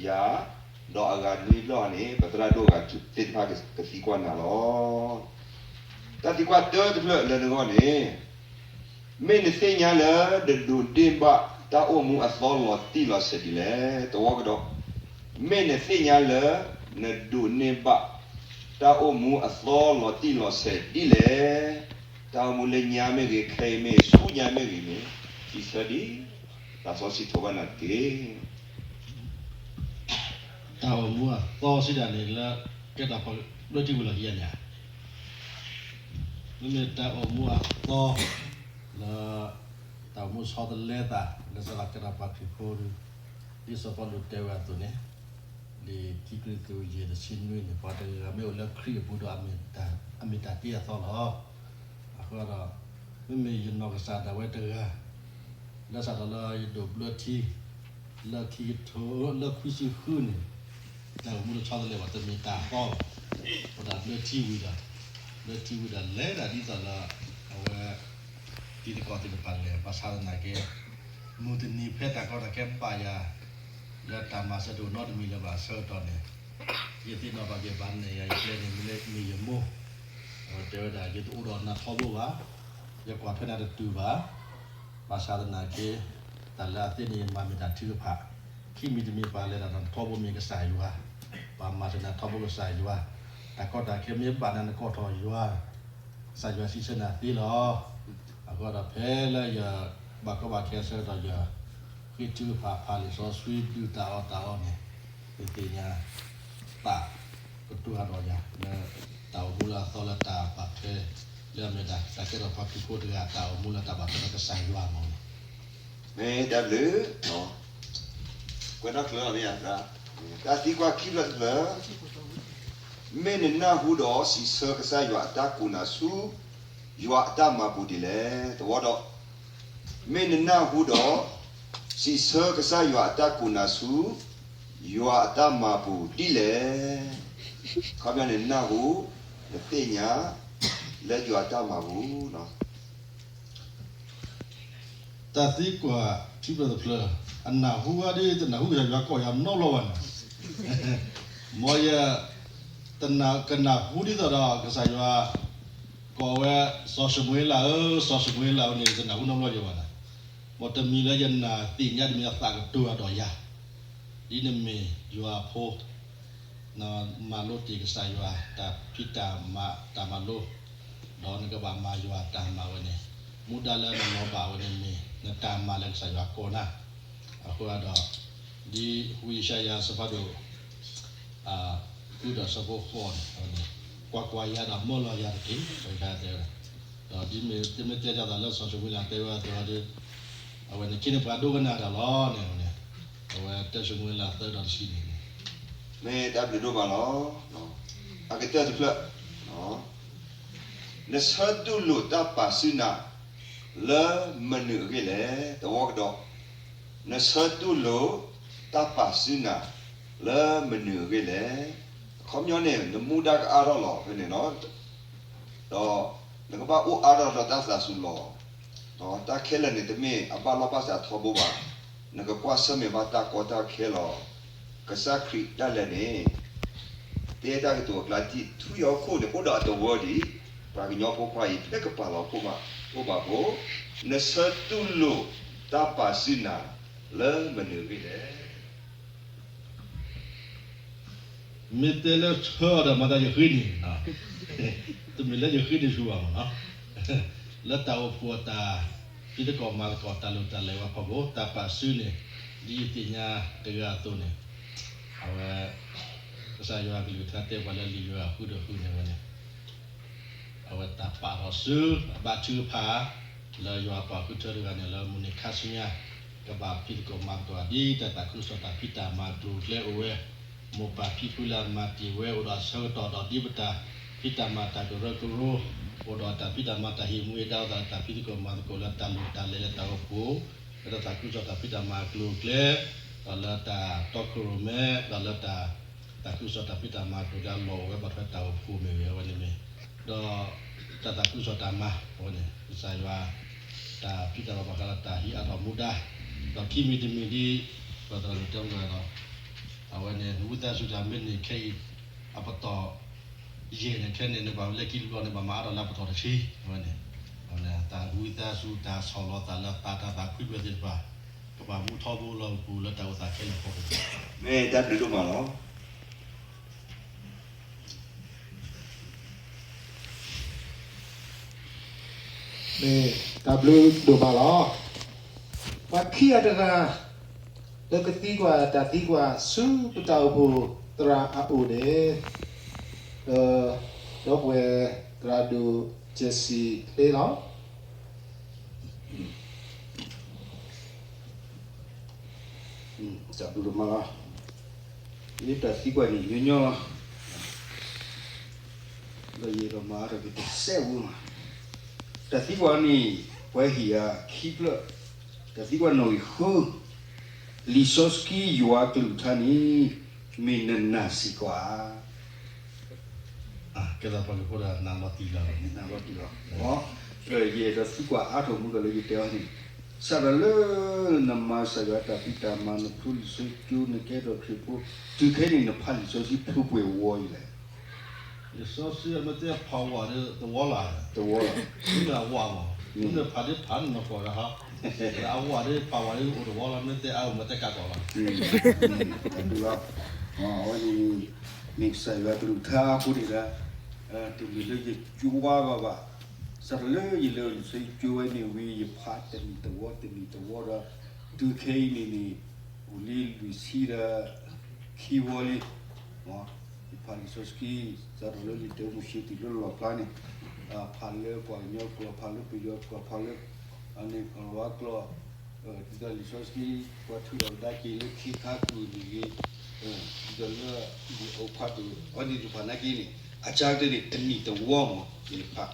ယၤ, ဒီးအဂၤနွံဘျီန့ၣ် ပသရၣ်ဒိၣ်အဂၤသ့ၣ်တဖၣ်ကသံကွၢ်နၤလီၤ. တၢ်သံကွၢ်တၢတဖျၢၣ်လၢနဂီၢ်န့ၣ်, မ့ၢ်နသ့ၣ်ညါလၢနဒိးန့ၢ်ဘၣ်တၢ်အိၣ်မူအသီလီၤတံၢ်လီၤဆဲးဒ်လဲၣ်. သဝီကဒီး, မ့ၢ်နသ့ၣ်ညါလၢ နဒိးန့ၢ်ဘၣ် တၢ်အိၣ်မူအသီလီၤတံၢ်လီၤဆဲးဒ်လဲၣ်. တၢ်အိၣ်မူလၢညါမ့ၢ်ဂ့ၤ, ခဲအံၤမ့ၢ်ဂ့ၤ, ဆူညါမ့ၢ်ဂ့ၤန့ၣ်, စံးဆၢဒ် သးစီဆှံထိးဘၣ်နၤတက့ၢ်. တၢ်အိၣ်မူအသီစံးဒ်န့ၣ်လၢ ကဲထီၣ်ပှၤဘျၢထံဝံၤလီၢ်ခံဂၤန့ၣ်ဧါ. မ့မ့ၢ်တၢ်အိၣ်မူအသီ လၢ တၢ်အိၣ်မူဆီတလဲသး လၢစးထီၣ်ကဲထီၣ်ပှၤခရံာ်ဖိဒီး, ဒ်စီၤပီလူးတဲဝဲအသိးန့ၣ်, လံာ်ခံကရံၣ်သူး ယဲၢ် တဆံနွံန့ၣ်, ပှၤတဂၤဂၤမ့ၢ်အိၣ်လၢခရံာ်အပူၤဒီး အမ့ၢ်တၢ်တ့အသီလီၤ. အဃိဒီး, မ့မ့ၢ်ယနီၢ်ကစၢ်ဒၣ်ဝဲတဂၤ လၢစးထီၣ်လၢယဒိးဘျၢထံ လၢခံကထိ လၢခွံဆံဃုန့ၣ်, တၢ်အိၣ်မူတဆီတလဲဘၣ်, တမ့ၢ်တၢ်အသီဘၣ်. အဃိဒီးဘျၢထံဝံၤဒီး, ဘျၢထံဝံၤဒီးလဲၤဒၣ်ဒ်သိးလၢ အဝဲ တံၤသကိးသ့ၣ်တဖၣ်လဲၤ, ဘၣ်ဆၣ်သနာ်က့ မုၢ်တနံၤဖဲတၢ်ကီတၢ်ခဲဘၣ်ယၤ လၢတၢ်မၤစၢၤတအိၣ်နီတမံၤလၢၤဘၣ်အဆၢကတီၢ်န့ၣ်, ယသ့ၣ်နီၣ်ထီၣ်က့ၤဘၣ်န့ၣ် ယၤ ယကျဲန့ၣ်မ့ၢ်ယမိၢ်, အဝဲတဲဝဲဒၣ် ယတအိၣ်ဒီးနၤထီဘိဘၣ်, ယကွၢ်ထွဲနၤတတုၤဘၣ်. ဘၣ်ဆၣ်သနာ်က့ တၢ်လၢအသ့န့ၣ် ယမၤမ့ၢ်တၢ်ထုကဖၣ်, ခံမံၤတမံၤပှၤလဲၤတၢ်ဒီးနထီဘိမ့ၢ်ကစၢ်ယွၤ, ပှၤမၤစၢၤနၤထီဘိကစၢ်ယွၤ, တၢ်ကီတၢ်ခဲမ့ၢ်ဘၣ်နၤနကိးထီၣ်ယွၤ, ကစၢ်ယွၤစံးဆၢနၤသ့လီၤ. အဃိဒီးဖဲလၢယဘၣ်ကီဘၣ်ခဲအဆၢကတီၢ် ယဃ့ထုကဖၣ်ဖးလံာ်စီဆှံ ဒုၣ်တၢ်အီၣ်တၢ်အီန့ၣ်, ယသ့ၣ်ညါ သးကတိၤတၢ်ဒီးယၤ လၢတၢ်အိၣ်မူလၢအသီလၢတၢ်ဘၣ်ထွဲ လၢအမ့ၢ်ဒၣ် တၢ်ကဲထီၣ်ပှၤခရံာ်ဖိတဂၤ တၢ်အိၣ်မူလၢတၢ်ဘၣ်ထွဲဒီးကစၢ်ယွၤမ့ၢ်န့ၣ်, မ့ၢ်တၢ်ဘျုး, ကွဲးနီၣ်ချၢအီၤမ့ၢ်ဧါ, တၢ်သံကွၢ်ခံဖျၢၣ်တဖျၢၣ်, မ့ၢ်နနၢ်ဟူဒီးစံးဆၢကစၢ်ယွၤအတၢ်ကိးနၤဆူ ယွၤအတၢ်မၤပူၤဒ်လဲၣ်. သဝီဒီး, မ့ၢ်နနၢ်ဟူဒီး စံးဆၢကစၢ်ယွၤအတၢ်ကိးနၤဆူ ယွၤအတၢ်မၤပူၤဒ်လဲၣ်. ခီပညီန့ၣ် နနၢ်ဟူ, နသ့ၣ်ညါ လၢယွၤအတၢ်မၤပူၤလီၤ. တၢ်သံကွၢ်ခံဖျၢၣ်တဖျၢၣ်, အနၢ်ဟူဝဲဒ်တနၢ်ဟူ ကစၢ်ယွၤကိးယၤနီတဘျီဘၣ်န့ၣ်, မ်ယ ကနၢ်ဟူဒ်သိးဒီးကစၢ်ယွၤ ကိးဝဲ စီၤၡမူၤအ့လးဧၢ, စီၤၡမူၤအ့လးဧၢန့ၣ် တနၢ်ဟူနီတဘျီယၤဘၣ်န့ၣ်, မ်တမံၤလၢယနၢ်သ့ၣ်ညါတမံၤ အသးကတိၤအဒီးယၤ, ဒ်နမ့ၢ်ယွၤအဖိ နမၤလိတ့ၢ်ကစၢ်ယွၤ တၢ်ဖံးတၢ်မၤ တၢ်မၤလိ, ဒီးနကဘၣ်မၤယွၤတၢ်မၤဝဲန့ၣ်, မူဒါလၢနလီၤဘၣ်ဝဲန့ၣ်မ့ၢ် နတၢ်မၤလၢကစၢ်ယွၤကိးနၤ. အဃိဒီး, ဒ်ဝံယၡါယၤအဆၢဖးဒိၣ် ဃုဒီးဆၢဖိဃိးန့ၣ်, ကွၢ်ကွၢ်ယၤဒီးမၢလီၤယၤတက့ၢ်, ဝဲဒၣ်တဲဝဲဒၣ်, ဒီးဒ်မ့ၢ်တမ့ၢ်တဲဒ်သိးလၢစီၤၡမူၤအ့လးတဲဝဲအသိးဒီး, အဝဲန့ၣ် ခ့န့ၢ်ပှၤဒိကနၣ်တၢ်လီၤန့ၣ်, အဝဲတၢၡမူၤအ့လးသၢဒီးတဆံန့ၣ်, မ့ၢ်တၢ်ဘျုးဒိၣ်မးလီၤ. အကတၢၢ်တဖျၢၣ်, နဆၢတူၢ်လိာ်တၢ်ပာ်စုနၤ လၢမနုၤအဂ့ၢ်လဲၣ်. သဝီကဒီး, နဆၢတူၢ်လိာ် တၢ်ပာ်စုနၤ လၢမနုၤအဂ့ၢ်လဲၣ်. အခီပညီန့ၣ် နမူဒါကအါထီၣ်လီၤဖဲန့ၣ်လီၤ. ဒီးနကဘၣ်အိၣ်အါထီၣ်ဒီးတၢ်သးစူၤလီၤ. တၢ်ခဲလၢာ်န့ၣ် တမ့ၢ်အဘၣ်လီၢ်ဘၣ်စးထီဘိဘၣ်. နကကွၢ်ဆၢၣ်မဲာ်ဘၣ်တၢ်ကီတၢ်ခဲလီၤ. ကစၢ်ခရံာ်ဒၣ်လဲာ်န့ၣ် တဲတၢ်ကတိၤအကျါ ထံဟီၣ်ခိၣ်န့ၣ် အိၣ်ဒီးအသဝီဒံး, ပှၤကညီဖိခွါအံၤ ဖဲကပာ်လီၤအခိၣ်မး အိၣ်ဘၣ်ဖိ, နဆၢတူၢ်လိာ်တၢ်ပာ်စုနၤ လၢမနုၤအဂ့ၢ်လဲၣ်. မ့ၢ်တဲလၢဆၢအီၤဒီးမၤသးယဃ့န့ၣ်, တမ့ၢ်လၢယဃ့န့ၣ်ဆူၣ်ဘၣ်မးနီၤ, လၢတၢ်အိၣ်ဖှိၣ်အတၢ်ဖံးသကိးမၤသကိး တၢ်လိၣ်တၢ်လဲၤဝဲအဖီခိၣ် တၢ်ပာ်စုန့ၣ် ဒ်ယသ့ၣ်ညါတဂၤအသိးန့ၣ်, အဝဲ ကစၢ်ယွၤအကလုၢ်ကထါတဲပှၤလၢလံာ်ယိၤဟၣ်ဃုဒီးဃုန့ၣ်ဝဲန့ၣ် အဝဲတၢ်ပာ်ထီၣ်စု အဘါထုကဖၣ် လၢယွၤအပှၤဃုထၢတဂၤန့ၣ် လၢမုၢ်နံၤခါဆူညါ ကဘၣ်ဖံးသကိးမၤသကိး ဒ်တၢ်သးခုကစီၣ်တၢ်ဖံးတၢ်မၤအကျိၤအကျဲအိၣ်ဝဲ, မိၢ်ပၢ်ဖံဖုလၢအမၤတ့ၢ်ဝဲ အိၣ်ဒီးအဆၢကတီၢ်ဒီး ဒ်ပတၢ်ဖံးတၢ်မၤတၢ်ကရၢကရိ အိၣ်ဒီးတၢ်ဖံးတၢ်မၤတၢ်ဟ့ၣ်မူဟ့ၣ်ဒါအသး တၢ်ဖံးသကိးမၤသကိးလၢတၢ်လိၣ်တၢ်လဲၤလၢတၢ်အိၣ်ဖှိၣ် လၢတၢ်သးခုကစီၣ်တၢ်ဖံးတၢ်မၤအကျိၤအကျဲ ဒီးလၢတၢ်တီခိၣ်ရိၣ်မဲ ဒီးလၢတၢ် တၢ်သးခုကစီၣ်တၢ်ဖံးတၢ်မၤအကျိၤလၢအလီၢ်အိၣ်ဝဲ ဘၣ်ထွဲတၢ်အိၣ်ဖှိၣ်မ့ၢ်ဂ့ၤအဝဲန့ၣ်မ့ၢ်, ဒီးတၢ်သးခုကစီၣ်တၢ်မၤအဝဲန့ၣ် ကစၢ်ယွၤ တၢ်ဖံးတၢ်မၤဘၣ်ဃးဒီးတၢ်ဟံးအါထီၣ်မူဒါ, ဒီးခံမံၤတမံၤဒ် ပှၤသရၣ်မုၣ်တဲမုၢ်ဂၤဒီး တၢ်ဝံသးစူၤတၢ်မ့ၢ်န့ၣ်ခဲအံၤ အပတီၢ်ယဲၢ်န့ၣ် ခဲန့ၣ် နဘၣ်လဲၤကံလိာ်န့ၣ် ဘၣ်မၤအါထီၣ်လၢအပတီၢ်တဆံ အဝဲန့ၣ် တၢ်ဝံသးစူၤတၢ်ဆီၣ်လီၤသးလၢသးတၢ်သးခုဖျၢၣ်သ့ၣ်တဖၣ် ကဘၣ်မူထီဘိလီၤပူၤလၢတၢ်အိၣ်သးခဲလၢာ်အဖီခိၣ် မ့ၢ်တၢ်ဘျုးဒိၣ်မးလီၤ. မ့ၢ်တၢ်ဘျုးဒိၣ်မးလီၤ. ပှၤခံဂၤတဂၤ လၢကသံကွၢ်တၢ်သံကွၢ် ဆူပတၢ်အိၣ်ဖှိၣ်သရၣ်အအိၣ်န့ၣ် ဒီပုၢ်ဝဲၢ်သရၣ်ဒိၣ် Jesse လ့လီၤ. တၢ်ဘျုးဒိၣ်မးလီၤ. ယတၢ်သံကွၢ်န့ၣ် ညီညီလီၤ. ဒီးယအဲၣ်ဒိးမၤအါထီၣ်က့ၤတစဲးဖိမး, တၢ်သံကွၢ်န့ၣ် ပှၤဟ့ၣ်ယၤခံဖျၢၣ်, တၢ်သံကွၢ်နီၣ်ဂံၢ်ဃု, လံာ်စီဆှံယွၤအကလုၢ်ကထါန့ၣ် မ့ၢ်နနာ်စ့ၢ်ကီးဧါ. ကဲသးပှၤကဖိဒီးနၤလီၤတံၢ်လီၤ, နၤလီၤတံၢ်လီၤ. ဒီးယအဲၣ်ဒိးသံကွၢ်အါထီၣ်မူကီၢ်လၢယတဲအီၤန့ၣ်, စးထီၣ်လၢနမၤကစၢ်ယွၤတၢ်ဖံးတၢ်မၤ နဖျိလံာ်စီဆှံကၠိ နကဲထီၣ်ခရံာ်ဖိ တုၤခဲအံၤန့ၣ် နဖးလံာ်စီဆှံဖျိပှဲၤဝီအံၤလဲၣ်. လံာ်စီဆှံမ့ၢ်တဲဖးဝီဒီးတဝီလီၤ, တဝီလီၤ, မ့ၢ်ဖးဒ်ဖးနီၢ်ကီၢ်ဒီးဟီ, အဝီဒီးဖးဝီဒီးအိၣ်တဝီလီၤ, မ့ၢ်တဲအါမ့ၢ်တဲကးကီးလီၤ. တၢ်ဘျုးလီၤ. အဝဲန့ၣ် မ့ၢ်ကစၢ်ယွၤကလုၢ်ကထါအဃိန့ၣ်ဒီး တမ့ၢ်လၢယကွၢ်ဘၣ်ဘၣ်, စးထီၣ်လၢယလဲၤလံာ်စီဆှံကၠိဝဲန့ၣ်ဝံၤ ယဖးတနံၣ်တဝီတနံၣ်တဝီဒီး တုၤခဲအံၤန့ၣ်န့ၣ် အိၣ်လံလွံၢ်ဆံဒီးခံဝီလံ. ယဖးလံာ်စီဆှံ စးထီၣ်လၢလံာ်တၢမိၤၡ့တုၤလၢလီၢ်ဖျါန့ၣ်, ဖးလၢပှၤကညီကျိာ်, ဖးလၢပယီၤကျိာ်, ဖးလၢ အန့ၣ်ကီၤလၤဝါကျိာ်, ဒ်သိးလံာ်စီဆှံ ပှၤထုးထီၣ်ကဒါက့ၤလၢခ့ခါကုၢ်န့ၣ်ဂ့ၤ, ဒ်သိးလၢ အိၣ်ဖးဒိၣ် အဝဲသ့ၣ်တဖၣ်နာ်က့န့ၣ် အကါကတၢၢ်န့ၣ် တနံၣ်တဝီမး ယဖး,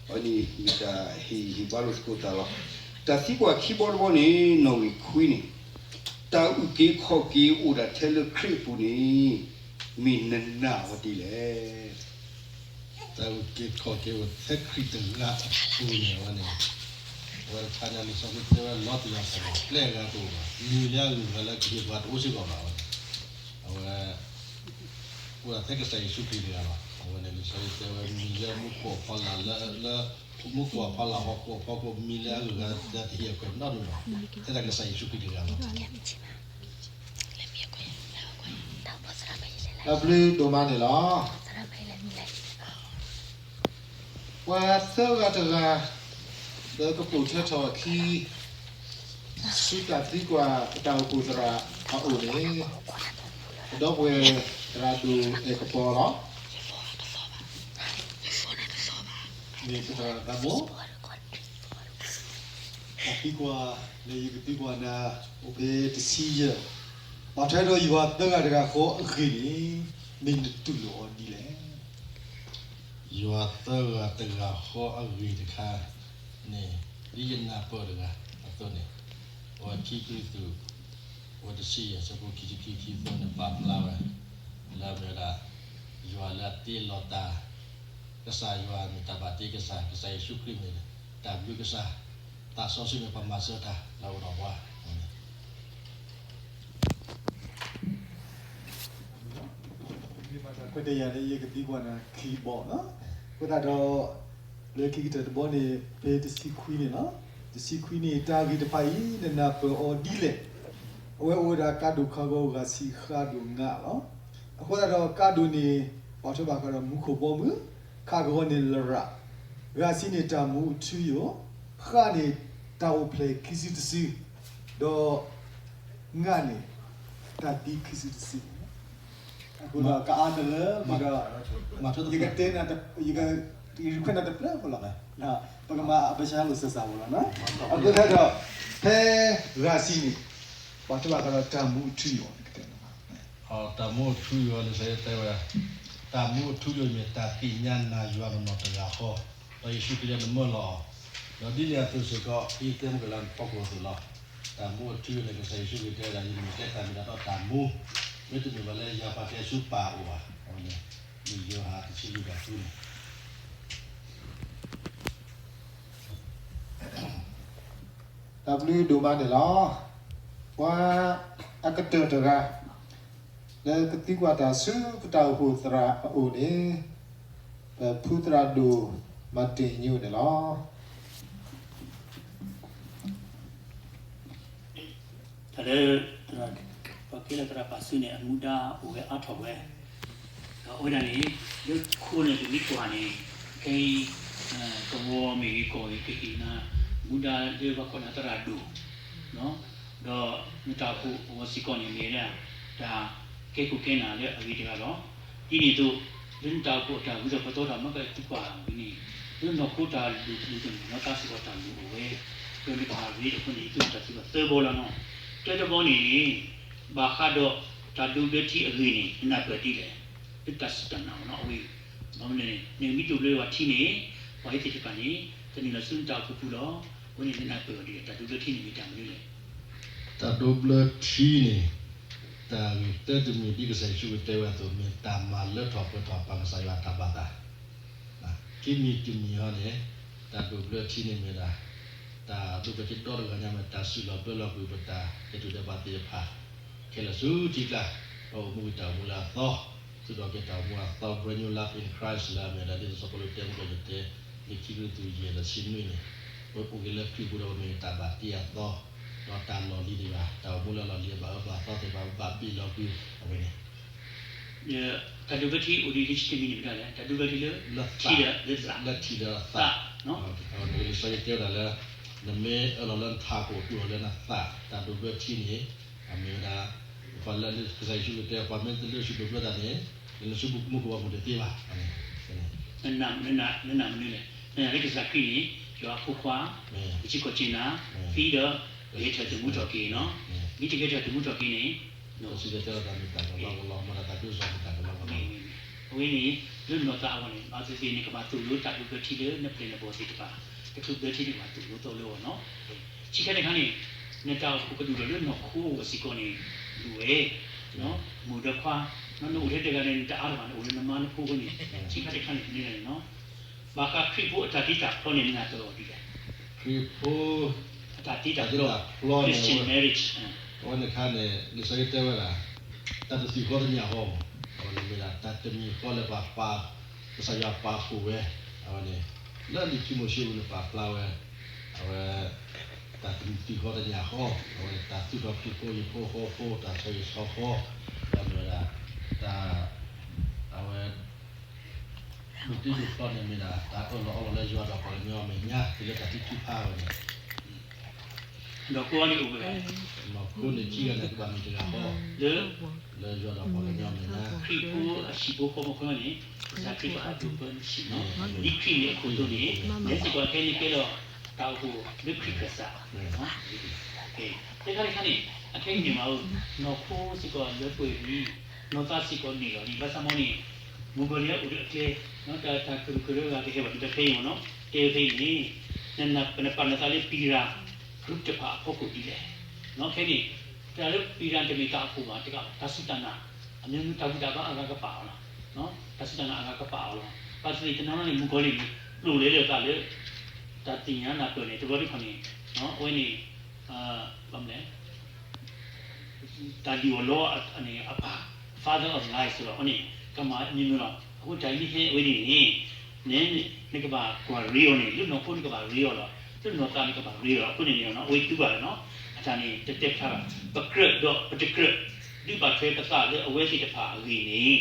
အဝဲန့ၣ်မ့ၢ်တၢ်ဟ့ၣ်ဂံၢ်ဟ့ၣ်ဘါလိာ်သကိးသးလီၤ. တၢ်သံကွၢ်ခံဘီတဘီန့ၣ် နီၣ်ဂံၢ်ခွံန့ၣ်, တၢ်အုၣ်က့ၤခီၣ်က့ၤအိၣ်ဒၣ်ထဲလၢခရံာ်အပူၤန့ၣ် မ့ၢ်နနာ်အီၤဒ်လဲၣ်. တၢ်အုၣ်က့ၤခီၣ်က့ၤအိၣ်ထဲခရံာ်တဂၤအပူၤန့ၣ် အဝဲန့ၣ်, အဝဲတခါန့ၣ် လံာ်စီဆှံတဲဝဲလီၤတံၢ်လီၤဆဲးလီၤ, ပျဲၢ်အဂၤတအိၣ်ဘၣ်, မံၤလၢအဂုၤအဂၤလၢကဟ့ၣ်ပှၤတအိၣ်စ့ၢ်ကီးဘၣ်ဝဲန့ၣ်, အဝဲ အိၣ်ဒၣ်ထဲကစၢ်ယ့ၣ်ၡူးခရံာ်တဂၤလီၤ. အဝဲန့ၣ် လံာ်စီဆှံတဲဝဲ မံၤလၢမူခိၣ်အဖီလာ်လၢ လၢ မူခိၣ်အဖီလာ် ဟီၣ်ခိၣ်အဖီခိၣ် မံၤလၢအဂုၤအဂၤတဟ့ၣ်အခွဲးနီတမံၤဘၣ်, ထဲဒၣ်ကစၢ်ယ့ၣ်ၡူးခရံာ်တဂၤလီၤ. တၢ်ဘျုးဒိၣ်မးန့ၣ်လီၤ. ပှၤသၢဂၤတဂၤ လၢကပိာ်ထွဲထီၣ်အခံ ဆူတၢ်သံကွၢ်ပတၢ်အိၣ်ဖှိၣ်သရၣ်အအိၣ်န့ၣ်, ပဒီပုၢ်ဝဲၢ်သရၣ်ဒိၣ်အဲၣ်ကပီၤလီၤ. မ့ၢ်ပသရၣ်သးဘိ တၢ်သံကွၢ်လၢယကသံကွၢ်နၤ အိၣ်ဖဲတဆံယဲၢ်, ဘၣ်ထွဲဒီးယွၤသၢဂၤတဂၤဃီအဂ့ၢ်န့ၣ် မ့ၢ်နတူၢ်လိာ်အီၤဒ်လဲၣ်. ယွၤသၢဂၤတဂၤဃီအဂ့ၢ်တခါန့ၣ် ဒ်ယနၢ်ပၢၢ်တဂၤအသိးန့ၣ်, အဝဲခံကရံၣ်သူး အဝဲတဆံယဲၢ် အဆၢဖိခံဆံခံ ခံဆံသၢန့ၣ် ပာ်ဖျါဝဲ လၢအမ့ၢ်ဝဲဒၣ် ယွၤလၢအတ့လီၤတၢ်, ကစၢ်ယွၤမ့ၢ်တၢ်ဘၣ်တ့ကစၢ်, ကစၢ်ယ့ၣ်ၡူးခရံာ်မ့ၢ်တၢ်ဘျုးကစၢ်, သးစီဆှံမ့ၢ်ပှၤမၤစၢၤတၢ်လၢအအိၣ်ဒီးပှၤ မ့ၢ်ဘၣ်တၢ်ခွဲးတၢ်ယာ်လၢယကသံကွၢ်နၤခံဘီလီၤ. အဃိသတးဒီး လၢခံကတၢၢ်တဘီန့ၣ် ဖဲတဆံခွံန့ၣ်လီၤ. တဆံခွံန့ၣ် တၢ်ဂ့ၢ်တဖၣ်အံၤ နနၢ်ပၢၢ်အီၤဒ်လဲၣ်. အဝဲအိၣ်ဝဲဒၣ်ကါဒိၣ်ခးဂီၤဂၤဆံဃၣ်ဒိၣ်ငါလီၤ. အဃိသတးဒီးကါဒိၣ်န့ၣ် ပာ်ထွဲဘၣ်ဃးဒီးမူခိၣ်ဘီမုၢ်, ခးဂီၤန့ၣ်လရာ်, ဂၤဆံန့ၣ်တၢ်မူအထူအယိာ်, ဃၣ်န့ၣ်တၢ်အိၣ်ဖျဲၣ်ခံစုတစု, ဒီး ငါန့ၣ် တၢ်သံခံစုတစုန့ၣ်, အဃိဒီးကအါတလၢ မ့ၢ်ဒီး ယကတဲနၤ ယကခွဲးနၤတဖျၢၣ်ဖိလီၤ. ပကမၤအပဆါလိာ်စၢၤစၢ်ဖိလီၤ. အဃိသတးဒီး ဖဲဂၤဆံန့ၣ် ပှၤတဲဘၣ်ဃးဒီးတၢ်မူအထူအယိာ်န့ၣ် ကတဲနၤ, တၢ်မူအထူအယိာ်န့ၣ် တဲဝဲ တၢ်မူအထူအယိာ်မ့ၢ်တၢ်သ့ၣ်ညါနၤယွၤနီၢ်နီၢ်တဂၤဃီ, ဒီးယ့ၣ်ၡူးခရံာ်လၢနမၢလီၤအီၤ, ဒီးဒ်န့ၣ်အသိးစ့ၢ်ကီး ဒ်တဲမုၢ်ကလၢနဖီခိၣ်အသိးလီၤ. တၢ်မူအထူအယိာ်န့ၣ် ကစၢ်ယ့ၣ်ၡူးခရံာ်တဲဝဲဒၣ် ယမ့ၢ်တဲတၢ်မ့ၢ်တၢ်တီတၢ်မူ, မ့တမ့ၢ်ဘၣ်လၢယၤပာ်ကဲဆူပၢ်အအိၣ်ဘၣ်. အဝဲန့ၣ် လံာ်ယိၤဟၣ်တဆံလွံၢ်ဘၣ်ဃုန့ၣ် တၢ်ဘျုးဒိၣ်မးန့ၣ်လီၤ. ပှၤအကတၢၢ်တဂၤ, လၢကသံကွၢ်တၢ်ဆူပတၢ်အိၣ်ဖှိၣ်သရၣ်အအိၣ်န့ၣ် ပဖုသရၣ်ဒိၣ်မၤတ့ၢ်ညိၣ်န့ၣ်လီၤ. တၢ်လၢ ပှၤကဲလၢသရၣ်ပာ်စုန့ၣ် အမူဒါအိၣ်ဝဲအါထီၣ်ဝဲ, ဒီးအဝဲဒၣ်န့ၣ် လၢခိန့ၣ် ပမ့ၢ်ကွၢ်န့ၣ် ခဲအံၤ ကဝီၤမ့ၢ်ဂ့ၤ ကီၢ်ဂ့ၤ ကဟ့ၣ်နၤ မူဒါလၢပှၤကိးနၤသရၣ်ဒိၣ် ဒီးနတၢ်အိၣ်ဖှိၣ်အဂီၢ်စ့ၢ်ကီးန့ၣ် မ့ၢ်ဝဲဒၣ် တၢ်ကဲခိၣ်ကဲနၢ်လၢအဂ့ၤတဂၤလီၤ. ဒ်န့ၣ်အသိး လၢနတၢ်အိၣ်ဖှိၣ်အတၢ်ဂုၤထီၣ်ပသီထီၣ် မ့ၢ်ကသံကွၢ်ဝဲန့ၣ် လၢနီၢ်ခိတၢ်လိၣ်ပလိၣ်တမ့ၢ် နီၢ်သးစ့ၢ်ကီးတၢ်လိၣ်အိၣ်ဝဲ, ဒီးနကဘၣ်ရ့အဃိန့ၣ် ယသူၣ်တၢ်သံကွၢ်သၢဘီလီၤနီၤ. တၢတဘီန့ၣ် ဘၣ်ဃးဒီးတၢ်ဒိးဘျၢထံအဂ့ၢ်န့ၣ် နနၢ်ပၢၢ်ဒ်လဲၣ်, လၢတၢ်စူၢ်တၢ်နာ်အီၤနီၤ အဝဲ ဘၣ်မနုၤလဲၣ်န့ၣ် နမ့ၢ်ဒိးဘျၢဝဲထံန့ၣ် ပှၤဟံၣ်သ့ၣ်တဖၣ်န့ၣ် တနုာ်လီၤဆူနတၢ်အိၣ်ဖှိၣ်ပူၤလီၤ. အဃိန့ၣ် နနၢ်ပၢၢ်အီၤဒ်လဲၣ် တၢ်ဒိးဘျၢထံန့ၣ်မ့ၢ်တၢ်မနုၤလဲၣ်. တၢ်ဒိးဘျၢထံန့ၣ် တၢ်ဂ့ၢ်တၢတမံၤဒ်ကစၢ်ယ့ၣ်ၡူးခရံာ်တဲဝဲအသိး မ့ၢ်တၢ်မၤလၢထီၣ်ပှဲၤထီၣ်ပှၤကစၢ်ယွၤအတၢ်ဘၣ်သး ခံမံၤတမံၤဟီန့ၣ် တၢ်ဒိးဘျၢထံန့ၣ်မ့ၢ်ဒၣ် တၢ်ဒိးဘျၢထံဒီတဂၤညါမ့ၢ်တၢ်စူၢ်လီၤဘျၢလီၤကွံာ်ပတၢ်ဟဲတုၤဒဲးဘးသ့ၣ်တဖၣ် ခဲလၢာ်ဆူထံကျါ ပအိၣ်မူက့ၤတၢ်အိၣ်မူလၢအသီ သူၣ်ထီၣ်က့ၤတၢ်အိၣ်မူအသီ brand new life in Christ လၢအမ့ၢ်ဒၣ်ဒ်သိးစီၤပီလူးတဲမူကီၢ်ကတဲ လံာ်ခံကရံၣ်သူးယဲၢ်ဒီးဆံနွံန့ၣ် ပအိၣ်က့ၤလၢခရံာ်ပူၤဒီးပမ့ၢ်တၢ်ဘၣ်တ့အသီ ဒီးတၢ်လီၢ်လံၤတဂၤ တၢ်အိၣ်မူလၢလီၢ်လံၤအဘၣ်အၢဘၣ်သီသ့ၣ်တဖၣ် ဘၣ်ဘ့ၣ်လီၤကွံာ်အဝဲန့ၣ် တၢ်ဒိးဘျၢထံအိၣ်ဒံးလၢဆံတမံၤန့ၣ်မ့ၢ်ဒ်လဲၣ်, တၢ်ဒိးဘျၢထံလၢ ထံဒီးလၢသး, လၢထံဒီးသး, လံာ်စီဆှံတဲဝဲဒၣ်လၢ နမ့ၢ်အၢၣ်လီၤလၢနထးခိၣ်ဒိၣ်လၢနသး, တၢ်ဒိးဘျၢထံန့ၣ် အမ့ၢ်ဝဲဒၣ် ပှၤလၢကစၢ်ယ့ၣ်ၡူးခရံာ်တဲ ပှၤမ့ၢ်တလၢဆူၣ်ဒိးဘျၢသးန့ၣ် နလၢဆူမူခိၣ်ဘီမုၢ်တသ့ဘၣ်, နနာ်မနုၤလဲၣ်, နနာ်လၢကစၢ်ခရံာ်န့ၣ် ယွၤအဖိခွါ, ယထံကီၢ်က့ၤနၤ, ဖဲဒီး ဂဲၤထၢၣ်သမူထီၣ်က့ၤနီၤ, မ့ၢ်တဂဲၤထၢၣ်သမူထီၣ်က့ၤန့ၣ် အဝဲန့ၣ် လၢနီၢ်သးအဂီၢ်န့ၣ် အဝဲသ့ၣ်န့ၣ် ကဘၣ်သိၣ်လိတၢ်ဒိးဘျၢထံလၢနပျဲၢ်နဘီၣ်သ့ၣ်တဖၣ်, တချုးဘျၢထံန့ၣ် ကဘၣ်သိၣ်လိသိၣ်လိအီၤနီၤ, ဆံးခါတခါန့ၣ် နတၢ်အိၣ်ဖှိၣ်ကဒိၣ်ထီၣ်လၢနီၢ်ခိအဂီၢ်စ့ၢ်ကီးန့ၣ် လိၣ်ဝဲ မိၢ်ဒီးခွါ, နအိၣ်ထဲတဂၤန့ၣ် နတအါတဂၤန့ၣ် အိၣ်လၢနမါနဖိအဃိန့ၣ် ဆံးခါတခါန့ၣ် မနုၤလဲၣ်န့ၣ်နီၤ ဘၣ်ဃးခရံာ်ဖိအတၢ်တ့တၢ်ဖျီန့ၣ် နနာ်တၢ်လီၤဒ်လဲၣ်, ခရံာ်ဖိ အတၢ်တ့တၢ်ဖျီ Christian marriage အဝဲန့ၣ်အခါန့ၣ် လံာ်စီဆှံတဲဝဲဒၣ် တၢ်တသံၣ်ဃီတညၣ်ဃီမး, အဝဲန့ၣ်မ့ၢ်ဒၣ်တၢ်တမံၤဃီလၢပှၤပာ် ကစၢ်ယွၤပာ်ဖှိၣ်ဝဲ, အဝဲန့ၣ် လၢလံာ်ခံမိၤၡ့ပူၤန့ၣ်ပာ်ဖျါဝဲ, အဝဲ တၢ်တသံၣ်ဃီတညၣ်ဃီ, အဝဲန့ၣ် တၢ်သူၣ်ထီၣ်ခရံာ်ဖိအဟံၣ်ဖိဃီဖိ တၢ်ဆီဟံၣ်ဆီဃီ, ဒီးမ့ၢ်ဝဲဒၣ် တၢ် အဝဲ ဒိးတ့ဒိးဖျီန့ၣ်မ့ၢ်ဒၣ် တၢ်အၢၣ်လီၤအီလီၤလၢယွၤဒီးပှၤကညီအမဲာ်ညါ တုၤလၢတၢ်သံထုကဖၣ်ဝဲန့ၣ်, နီၢ်ခိန့ၣ်ခံဂၤန့ၣ် ကဘၣ်မ့ၢ်တဂၤဃီ, လၢယွၤဒီးပှၤကညီအမဲာ်ညါ, ခရံာ်ဖိအဟံၣ်ဖိဃီဖိအဃိန့ၣ် ကစၢ်ခရံာ်ဖိအဒိးဘျၢထံန့ၣ်, ဒ်ခရံာ်န့ၣ်အခိၣ်အသိးန့ၣ် နဲစ့ၢ်ကီးခဲအံၤန့ၣ်ကဲလီၤ တၢ်အိၣ်ဖှိၣ်လၢခရံာ်ကစၢ် တခါတခါန့ၣ် အခဲအံၤန့ၣ်မး နီၢ်ခိစ့ၢ်ကီးလၢပှဲၤလံ, နီၢ်သးစ့ၢ်ကီးန့ၢ်လီၤလံ, ဘၣ်ဆၣ်မ်န့ၣ် မုၣ်ကီၤလံၢ်အိၣ်ဒီးအကျဲ, တၢ်ကရူၢ်ကရၢဂၤကဟဲဘၣ်ဒီးဖဲအံၤမ့ၢ်နီၤ, တဲဖဲအံၤန့ၣ် နပာ်နသးလၢပံၤရၤ group တဖၣ်အဖီခိၣ်ဒ်လဲၣ်, ခဲအံၤန့ၣ် တၢ်လၢပံၤရၤတမ့ၢ်တၢ်အိၣ်ဖှိၣ်ဘၣ်, တၢ်စူၢ်တၢ်နာ် အမျိုးမျိုး တၢ်ဘူၣ်တၢ်ဘါအဂၤကပာ်အီၤလီၤ, တၢ်စူၢ်တၢ်နာ်အဂၤကပာ်အီၤလီၤ, ဘၣ်သ့ၣ်သ့ၣ်တနီၤနီၤန့ၣ် မုၣ်ကီၤလံၢ်န့ၣ် လိၣ်လဲၤလၢသးလၢ တၢ်သ့ၣ်ညါနၢ်ပၢၢ်န့ၣ် တဘျီတခီၣ်န့ၣ် အဝဲန့ၣ် ဘၣ်မနုၤလဲၣ် တၢ်ဒုးအီၤလီၤန့ၣ် အပၢ် father of lies လီၤ, အဃိန့ၣ် ကမၤအမျိုးမျိုးလီၤ, အဃိတၢ်အံၤမ့ၢ်ဟဲအဝဲန့ၣ်န့ၣ် န နကဘၣ်ကွၢ်ရ့အီၤန့ၣ် လၢနီၢ်ခိနကဘၣ်ရ့အီၤလီၤ, လၢနီၢ်သးနကဘၣ်ရ့အီၤလီၤ, အဃိန့ၣ်န့ၣ် အဝဲတူၢ်ဘၣ်လီၤနီၤ, အတၢ်န့ၣ် တတဲဖျါဘၣ်, ပကြၢးဒီးပတကြၢး ဒုးဘၣ်ထွဲပသးလၢအဝဲသ့ၣ်တဖၣ်အဂ့ၢ်န့ၣ်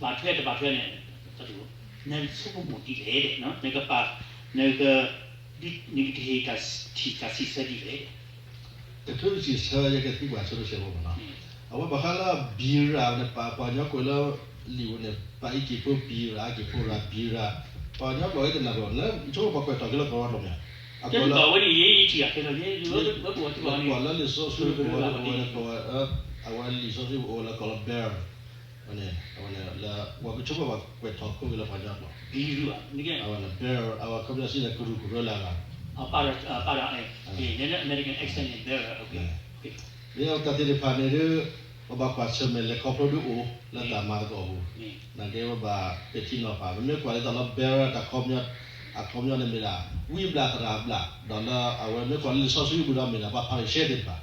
ဘၣ်ထွဲတဘၣ်ထွဲန့ၣ် နဆိကမိၣ်ဒ်လဲၣ်, နကပာ် နက နကဟ့ၣ်တၢ်ထံၣ်တၢ်စံးဆၢဒ်လဲၣ်, တချုးတစံးဆၢယကသံကွၢ်ဆိတစဲးဖိမ့ၢ်နီၤ, အဝဲဘၣ်ဃးလၢဘံရၤန့ၣ် ပှၤကညီကွဲးလၢလံာ်ပူၤန့ၣ် ပှၤအံးက့ၤဖိဘံရၤ အါက့ၤဖိရၤဘံရၤ, ပှၤကညီကွဲးဝဲတနၢ်ပၢၢ် လၢဆိပှၤကွဲးထီၣ်က့ၤလၢကီၢ်လီၤမ့ၢ်, အကီၢ်လၢ ပှၤဝဲန့ၣ်ယဲယထံၣ်အခဲလၢာ် ကွၢ်လၢလံာ်စီဆှံပူၤဝဲ အဝဲလံာ်စီဆှံပူၤ အဝဲလံာ်စီဆှံပူၤအိၣ်ဝဲလၢကီၢ်လၢ Beryl ဝဲန့ၣ် အဝဲန့ၣ် လၢပှၤကဆိကမိၣ်ပှၤကွဲးထီၣ်ခိၣ်က့ၤလၢပှၤကညီကျိာ်, အဝဲန့ၣ် Beryl အဝဲခီပညီစံးန့ၣ် ကရူၢ်ကရၢလၢအဂၤ, ပာ်ဒီး American accent န့ၣ် Beryl မ့ၢ်တၢ်သ့ၣ်တဖၣ်န့ၣ်ဒီး ပဘၣ်ကွၢ်ဆၢၣ်မဲာ်လဲၤခီဖျိဒ်အိၣ်လၢတၢ်မၤသကိးပူၤ, နာ်က့ပဘၣ်ပဲာ်ထံနီၤဖး ပမ့ၢ်ကွၢ်ဒ်သိးလၢ Beryl တၢ်ခီပညီ အခီပညီန့ၣ်မ့ၢ်ဒၣ် ဝံဘျၣ်သရၣ်ဘျၣ်, ဒီးလၢအဝဲမ့ၢ်ကွၢ်လၢလံာ်စီဆှံပူၤဒီးမ့ၢ်ဒၣ်ပှၤဖၤရံၤၡဲသ့ၣ်တဖၣ်,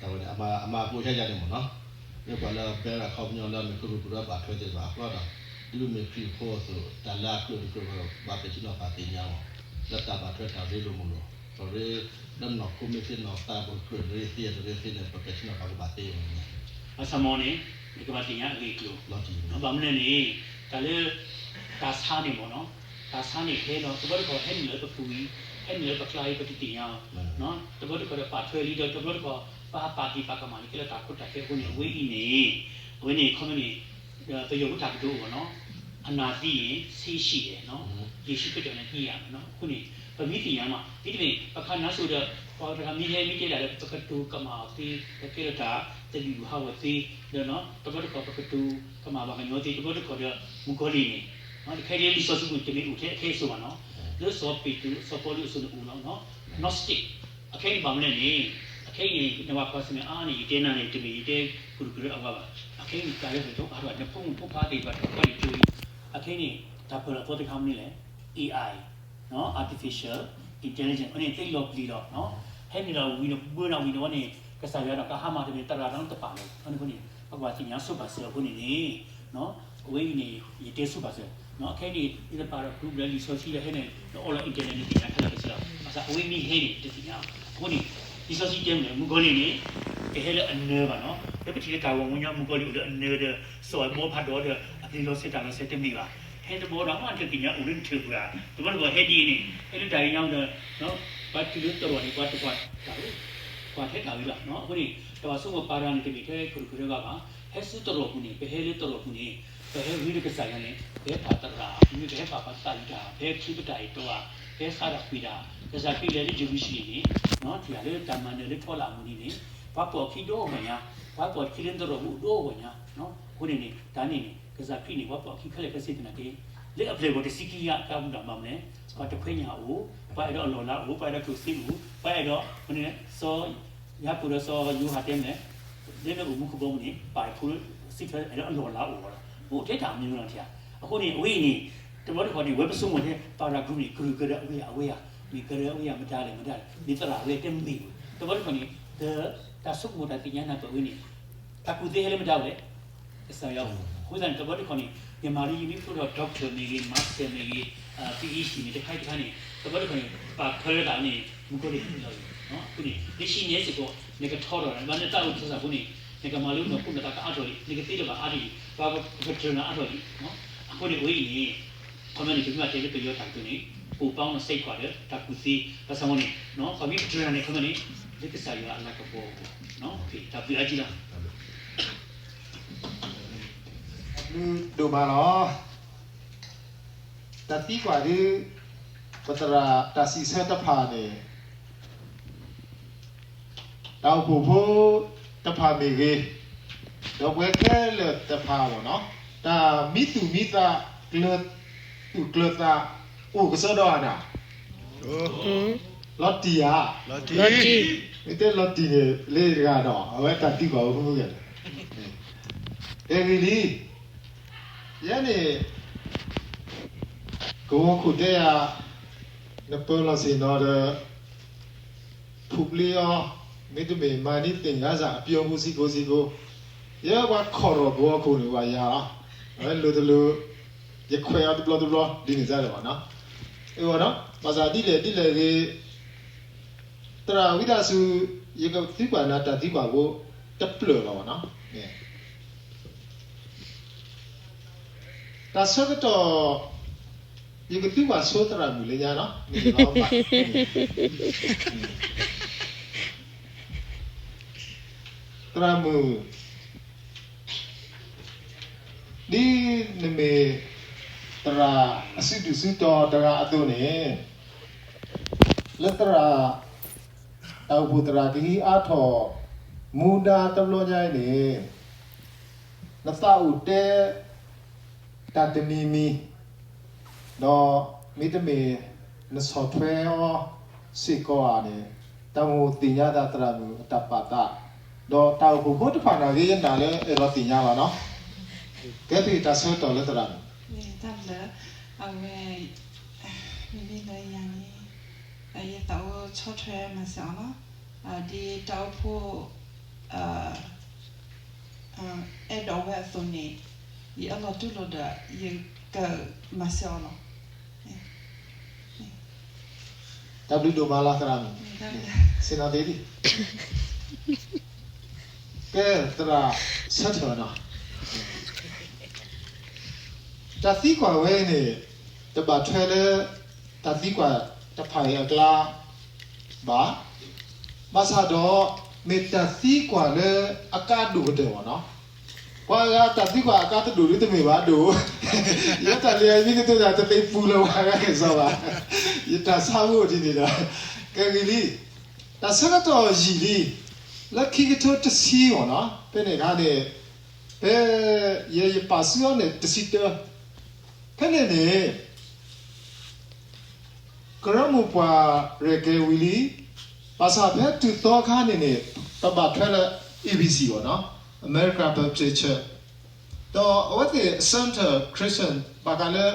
တၢ်ဝဲန့ၣ် အမၤအမၤအကိးဆၢယၤန့ၣ်မ့ၢ်နီၤ, လၢပှၤလၢအဘဲရၤခီပညီလၢအမ့ၢ်ကရူၢ်ကရၢဘၣ်ထွဲသ့ၣ်တဖၣ်အကျါဒီး ဒ်မ့ၢ်ခရံာ်ဖိအသိး တၢ်လၢအကြၢးတကြၢးဘၣ် ပှၤပဲာ်ထံနီၤဖးသ့ၣ်ညါအီၤ လၢတၢ်ဘၣ်ထွဲတၢ်ရ့လိာ်မုာ်လိာ် ပရ့ လၢနီၢ်ခိမ့ၢ်သ့နီၢ်သး ပကြၢးရ့သ့တရ့သ့န့ၣ် ပပဲာ်ထံနီၤဖးကဘၣ်သ့အီၤန့ၣ် ဘၣ်ဆၣ်မ်န့ၣ် နကဘၣ်သ့ၣ်ညါအဂ့ၢ်အကျိၤ ဘၣ်မနုၤလဲၣ်န့ၣ် တၢ်လၢ တၢ်ဆါန့ၣ်မ့ၢ်နီၤ တၢ်ဆါန့ၣ်ဟဲလီၤ တဘျီတခီၣ်ဟဲနုာ်လီၤလၢပပူၤအံၤ ဟဲနုာ်လၢပကျါအံၤ ပတသ့ၣ်ညါအီၤ တဘျီတခီၣ်ဒီးပာ်ထွဲလံဒီး တဘျီတခီၣ် ပာ်ပာ်က့ၤပာ်ကမၣ်လံခဲလၢာ်တၢ်ခိတၢ်ခဲအဃိန့ၣ် အဝဲအံၤန့ၣ် အဝဲန့ၣ် ခီမ့ၢ်န့ၣ် ပယီၤဖိတၢ်ကတိၤအဂီၢ်နီၤ အနာသံအံၤ ဆေးရှိတယ် ယေရှုခရစ်တော်နဲ့ညှိရမယ်နော် အဃိန့ၣ် ပမ့ၢ်သ့ၣ်ညါမး ဒ်တမ့ၢ် ပခါနါစိၤဒီး ပှၤတဂၤမ့ၢ်ဟဲမ့ၢ်တဲဒၣ်ဒီး ပကတိၤကမၣ်အီၤသ့ ပကဲထီၣ်တၢ်သဘံၣ်ဘုၣ်ဟးဂီၤသ့ ဒီးတဘျီတခီၣ် ပကတိၤကမၣ်ဘၣ်ကညီသ့ တဘျီတခီၣ်ဒီး မုၣ်ကီၤလံၢ်န့ၣ် တခဲဒ်လံာ်စီဆှံပူၤန့ၣ် တမ့ၢ်အိၣ်ထဲအခဲအစိၤဘၣ်နီၤ လၢစီၤပ့းတရူး စီၤပီလူးအစိၤန့ၣ်အိၣ်လီၤ Gnostic အခဲအံၤန့ၣ်ဘၣ်မနုၤလဲၣ်န့ၣ် အခဲအံၤန့ၣ် နဘၣ်ကွၢ်ဆၢၣ်မဲာ်အါန့ၣ် ယတဲနၤန့ၣ် တမ့ၢ်ယတဲကရူၢ်ကရၢအဝဲဘၣ် အခဲအံၤန့ၣ် တၢ်လၢပတအိၣ်အါထီၣ် နဖိမုၣ်ဖိခွါသ့ၣ်တဖၣ် တၢ်ကွၢ်န့ၣ်ကၠိအံၤ အခဲအံၤန့ၣ် တၢ်ပၢၢ်လီၤသီတခါမနုၤလဲၣ် AI နီၤ artificial intelligence အန့ၣ် သ့လီၤပျံၤလီၤ ဟဲနုာ်လီၤဝံၤန့ၣ် ဘၢနၤဝံၤန့ၣ်ဝဲန့ၣ် ကစၢ်ယွၤဒီးကဟါမၢ်တမ့ၢ်သရၣ်ဒီးတပာ်လီၤ အဃိန့ၣ် ပကွၢ်သ့ၣ်ညါဆိပာ်စၢၤအဃိန့ၣ်န့ၣ် အဝဲအံၤန့ၣ် ယတဲဆိပာ်စၢၤ အခဲအံၤန့ၣ် ယတပာ်ဒီး Google လံာ်စီဆှံဒီးဟဲန့ၣ် နအီလီၤ internet န့ၣ်သ့ၣ်ညါခဲလၢာ်ခဲဆ့လီၤ ဘၣ်ဆၣ်အဝဲမ့ၢ်ဟဲန့ၣ် တသ့ၣ်ညါ အဃိန့ၣ် လံာ်စီဆှံတဲမနုၤလဲၣ် မုၣ်ကီၤလံၢ်န့ၣ် ကဟဲလၢအနၢဘၣ်နီၤ လၢပထံၣ်လၢတၢ်ဂီၤမူညါ မုၣ်ကီၤလံၢ်အိၣ်လၢအနၢဒီး စီၤအဘီဖးဒီးဒီး အပျ့ၤလီၤစဲးတၢ်လီၤစဲးတမ့ၢ်ဘၣ် ဟဲတဘျီဒီး မ့ၢ်တသ့ၣ်ညါအိၣ်လၢနထုးပှၤ တဘျီတဘျီဟဲဒ်အံၤန့ၣ် ဟဲလၢတၢ်အံၤညါဒီး ပှၤတုၤလၢတရီၣ်န့ၣ် ပှၤတကွၢ်တၢ် ကွၢ်ထဲတၢ်ဝံၤဘၣ် အဃိန့ၣ် တၢ်ဘၣ်ဆိကမိၣ်ပာ်တၢ်န့ၣ် တမ့ၢ်ထဲကရူၢ်ကရၢဘၣ်ဘၣ် ဟဲဆူတရီၣ်ပူၤန့ၣ် ပဟဲလၢတရီၣ်ပူၤန့ၣ် ပဟဲဂ့ၤလၢကစၢ်ယွၤန့ၣ် ပဟဲပာ်သရၣ် မ့မ့ၢ်ပဟဲပာ်ပှၤသးဝံၣ်တၢ် ပဟဲခံပတၢ်အံၤတီဧါ ပဟဲစးထီၣ်ကွံာ်တၢ် ကစၢ်ခရံာ်လဲၤလၢယရူၤၡလ့ၣ်န့ၣ် ထံၣ်လၢတၢ်မၤနၢၤလၢထီလာ်အမုၢ်နံၤန့ၣ် ပှၤပိာ်အခံဒိၣ်ဂီၢ်ညါ ပှၤပိာ်အခံလၢတရီၣ်ပူၤဒိၣ်ဂီၢ်ညါ အဃိန့ၣ်န့ၣ် တၢ်န့ၣ်န့ၣ် ကစၢ်ခရံာ်န့ၣ် ပှၤပိာ်အခံခဲလၢာ်ခဲဆ့သနာ်က့ လၢအပျဲၢ်အဘီၣ်တဆံခံဂၤအကါပူၤဒီးမၤမနုၤလဲၣ် ပှၤတခွဲညၣ်အအိၣ် ပှၤအဲၣ်ဒိးအလီၢ်လၤအိၣ် ပှၤအဲၣ်ဒိးကျိၣ်စ့အိၣ် ပှၤအဲၣ်ဒိး မနုၤလဲၣ် စီၤယၤကိာ်ဒီးစီၤယိၤဟၣ်တဲမနုၤလဲၣ် လၢနအိၣ်မူကဘီမုၢ်န့ၣ် ပာ်ဖှိၣ်စံးထွဲအဲၣ်ဒိးအလီၢ်လၤအိၣ်လီၤ အိၣ်ထဲတၢ်မနုၤမနုၤထံၣ်ဧါ အဃိန့ၣ် အဝဲအံၤန့ၣ် တဘျီတခီၣ်န့ၣ် ဝဲပဆိကမိၣ်ထဲ သရၣ်ဂုၤန့ၣ် ကရူၢ်ကရၢအဝဲယၤ အဝဲယၤ မ့ၢ်ကရၢအဝဲယၤ မတၤလဲၣ်မတၤလဲၣ် မ့ၢ်သရၣ်ဝဲတဲမ့ၢ်ဝဲ တဘျီတခီၣ်န့ၣ် တၢ်ဆိကမိၣ်တၢ်သ့ၣ်ညါနၢ်ပၢၢ်ဝဲန့ၣ် တၢ်ကူၣ်သ့ဟဲလၢမတၤဝဲလဲၣ် ကစၢ်ယွၤအဃိသတးန့ၣ် တဘျီတခီၣ်န့ၣ် ယမၤလၢယမ့ၢ်ဖျိထီၣ် doctor မ့ၢ်ဂ့ၤ master မ့ၢ်ဂ့ၤ PhD မ့ၢ်တခါတခါန့ၣ် တဘျီတခီၣ်န့ၣ် ပာ်ဖျါလၢသးန့ၣ် မုၣ်ကီၤလံၢ်ဟဲလီၤအံၤ အဃိန့ၣ် လၢဟံးန့ၢ်စ့ၢ်ကီး နကထီထီၣ် ဘၣ်နတၢ်အိၣ်တၢ်ဆိးအဃိန့ၣ် နကမၤလၢနီၢ်ခိနသးကအါထီၣ်လံ နကသ့လၢၤဘၣ်အါထီၣ်လံ ပှၤကတြၢၤနၤအါထီၣ်လံ အဃိန့ၣ် အဝဲအံၤန့ၣ် ခီမ့ၢ်န့ၣ် ပမ့ၢ်ဘၣ်တဲလၢပယီၤတၢ်ကတိၤန့ၣ် ပူၤပီၣ်နီၣ်စ့ၢ်ကီးဒီး တၢ်ကူၣ်သ့ ဘၣ်ဆၣ်န့ၣ် ပှၤမ့ၢ်တြၢၤန့ၣ် ခီမ့ၢ်န့ၣ် လၢကစၢ်ယွၤအလၤကပီၤအဂီၢ် တၢ်ဘျုးအါကံလီၤ ဒိၣ်မးလီၤ. တၢ်သံကွၢ်ဒ် ပသရၣ်တၢ်စံးဆၢတဖၣ်န့ၣ် တၢ်အိၣ်ဖှိၣ်ဖိတဖၣ်မ့ၢ်ဂ့ၤ, ဒီးပဝဲခဲလၢာ်တဖၣ်အဂီၢ်နီၤ, တၢ်မံသူၣ်မံသး ကျၢၤသူၣ်ကျၢၤသး အိၣ်ကစီဒီဧါနၤ, လီၤတံၢ်ဧါ, မ့ၢ်တဲလီၤတံၢ်န့ၣ် လၢတဂၤဒီး အဝဲတၢ်သံကွၢ်အိၣ်မူမူဂ့ၤ, တဲဂ့ၤလံ, ယဲန့ၣ် ကဝီၤခိၣ်တဲယၤ, နပၢၤလီၤဆ့ၣ်နီၤဒီး ဖူးပျ့အီၤ, မ့တမ့ၢ်မၤန့ၢ်သ့ၣ်ညါစၢ်အပျီပူၤစ့ၢ်ကီးစ့ၢ်ကီး, ယဲပှၤခီၣ်ထီၣ်ကဝီၤခိၣ်န့ၣ် ပှၤယၤလီၤ, အဝဲလိၤတလိၤ, ယခွဲးအီၤတဘျီတဘျီ ဒ်န့ၣ်စ့ၢ်ကီးဘၣ်နီၤ, အဝဲနီၤ, ဘၣ်ဆၣ်ဒ်လဲၣ်ဒ်လဲၣ်ဂ့ၤ သရၣ်ဝံသးစူၤ ယကသံကွၢ်နၤတၢ်သံကွၢ်ဖိ တဖျၢၣ်လီၤနီၤ, တၢ်ဆၢကတီၢ် ယကသံကွၢ်ဆိသရၣ်မုၣ်လၢညါနီၤ, သရၣ်မုၣ် ဒ်နမ့ၢ် သရၣ်အစုဒုၣ်စုတီၤတဂၤအသိးန့ၣ်, လၢသရၣ် တၢ်အိၣ်ဖှိၣ်သရၣ်ကဟံးအါထီၣ် မူဒါတဘျီညါအံၤန့ၣ်, နသးအိၣ်တဲ တၢ်တမံၤမံၤ, ဒီးမ့တမ့ၢ် နဆီၣ်ထွဲအီၤစ့ၢ်ကီးဧါန့ၣ်, တၢ်မိၣ်သ့ၣ်ညါသးသရၣ်မုၣ်အတၢ်ပာ်သး, ဒီးတၢ်အိၣ်ဖှိၣ်ဖိတဖၣ်န့ၣ်ဂ့ၤ ယနာ်လၢအဲၣ်ဒိးသ့ၣ်ညါလီၤနီၤ, ကဲသ့ၣ်တၢ်ဆၢကတီၢ်လၢသရၣ်မုၣ် တၢ်ဘျၢ, အဝဲ မ့မ့ၢ်လၢယၤန့ၣ် ယသးအိၣ်ဆီၣ်ထွဲမၤစၢၤအီၤလီၤ, ဒ်တၢ်အိၣ်ဖှိၣ် အ အဲၣ်ဒိးဝဲအသိးန့ၣ် ယအၢၣ်လီၤတူၢ်လိာ်ဒီး ယကမၤစၢၤအီၤလီၤ. တၢ်ဘျုးဒိၣ်မးလီၤ သရၣ်မုၣ်, ဆ့ၣ်နီၤသ့ဒံး, ကဲ သရၣ်ဆၢထၢၣ်နီၤ, တၢ်သံကွၢ်ဝဲအံၤန့ၣ် တဘၣ်ထွဲလၢ တၢ်သံကွၢ်တဖၣ်အံၤအကျါ ဘၣ်, ဘၣ်ဆၣ်ဒီး မ့ၢ်တၢ်သံကွၢ်လၢအကါဒိၣ်ကတၢၢ်မ့ၢ်နီၤ, ပှၤဂၤတၢ်သံကွၢ်အကါတဒိၣ်ဒ်တမ့ၢ်ဘၣ်ဒိၣ်, ယတၢ်လၢယမံကတိၤတၢ်တသ့ပူၤလၢၤဘၣ်ဂၤကစီၤဘၣ်, ယတၢ်ဆါအိၣ်ဒ်န့ၣ်ဒီး ကဲဂ့ၤလံ, တၢ်ဆၢကတီၢ်ယံာ်လံ, လၢခံကထိတဆံမ့ၢ်နီၤ, ဖဲန့ၣ်အခါန့ၣ် ဖဲယဲယပာ်စုအီၤန့ၣ် တဆံတၢ, ဖဲန့ၣ်န့ၣ် ကရၢမိၢ်ပှၢ်ရဲၣ်ကျဲၤဝံၤလံ, ဘၣ်ဆၣ်ဖဲတုၤသီခါန့ၣ်န့ၣ် ပဘၣ်ထွဲလၢ A B C ဘၣ်နီၤ, American Baptist Church, ဒီးအဝဲသ့ၣ် Center Christian ဘၣ်ဃးလၢ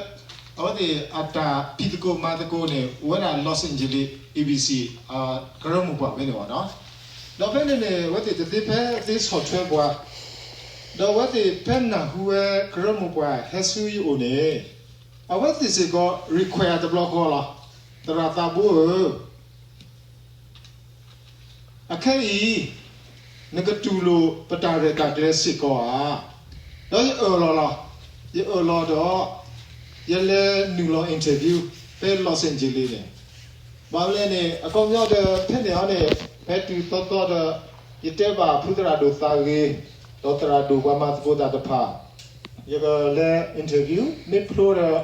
အဝဲသ့ၣ်အတၢ်ဖံးသကိးမၤသကိးန့ၣ် အိၣ်ဝဲဒၣ် Los Angeles A B C ကရၢမိၢ်ပှၢ်ဖဲန့ၣ်ဘၣ်နီၤ, ဒီးဖဲန့ၣ်န့ၣ် အဝဲသ့ၣ်တသ့ဖဲသ့ဆီၣ်ထွဲပှၤ, ဒီးအဝဲသ့ၣ်ဖဲနၢ်ဟူဝဲကရၢမိၢ်ပှၢ်ဟဲဆူယအိၣ်န့ၣ် အဝဲသ့ၣ်စ့ၢ်ကီး request တဘျီဃီလီၤ, သရၣ်သးဘိဧၢ, အခဲအံၤ နကတူၢ်လိာ်ပတၢ်ရဲၣ်တၢ်ကျဲၤစ့ၢ်ကီးဧါ, ဒီးယအၢၣ်လီၤလီၤ, ယအၢၣ်လီၤဒီး ယလဲၤနုာ်လီၤ interview ဖဲ Los Angeles န့ၣ်, ဘၣ်မနုၤလဲၣ်န့ၣ် အခီပညီဒီး ဖဲန့ၣ်အီၤန့ၣ် ဖဲတုၤသီသီဒီး ယတဲဘၣ်ဖုသရၣ်ဒိၣ်သးဂ့ၤ ဒီးသရၣ်ဒိၣ်ပှၤမၤသကိးတၢ်တဖၣ် ယကလဲၤ interview မ့ၢ်ဖျိဒီး